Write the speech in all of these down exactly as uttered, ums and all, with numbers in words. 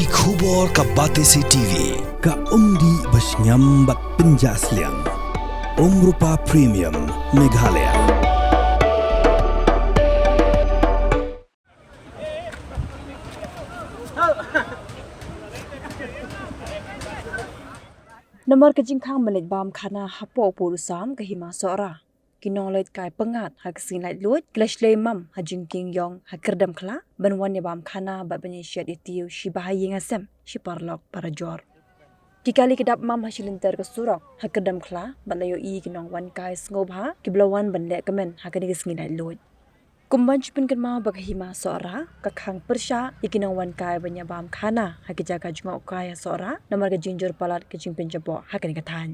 Ki khubor ka Batesi T V, ka umdih ba shngiam bad pynjah sliang. Umrupa Premium, Meghalaya. Namar ka jingkhang ban leit bam khana hapoh u pud u sam ka Hima Sohra, ki nongleit kai pyngngad ha ka sngi laitluid ki la shlei mam ha jingkieng jong ha Kyrdemkhla ban wan ïa bam khana bad ban ïa shet ïa tiew shi bha ha ïing ha sem, shi paralok parajor. Ki kali ki dap mam ha shi lynter ka surok ha Kyrdemkhla bad la ïohi ki nongwan kai sngewbha kiba la wan ban leh kmen ha kane ka sngi laitluid. Kum ban shu pynkynmaw ba ka Hima Sohra ka khang pyrshah ïa ki nongwan kai ban ïa bam khana ha ki jaka jngohkai ha Sohra namar ka jingjur palat ka jingpynjaboh ha kane ka thaiñ.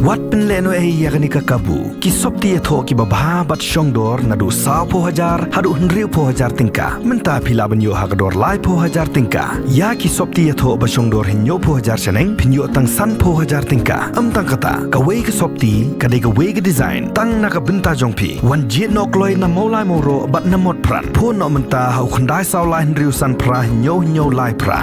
Wat pynlehnohei ïa kane ka kabu. Ki sopti ïathoh kiba bha bad shongdor naduh sawphew hajar haduh hynriewphew hajar tyngka. Mynta phi lah ban ïoh ha ka dor laiphew hajar tyngka. Ïa ki sopti ïathoh ba shongdor hynñiewphew hajar shaneng phin ïoh tang sanphew hajar tyngka. Ym tang kata, kawei ka sopti ka dei kawei ka design tang na ka bynta jong phi. Wan jied noh kloi na Mawlai Mawroh bad na Motphran. Phone noh mynta ha u khyndai saw lai hynriew san phra hynñiew hynñiew lai phra.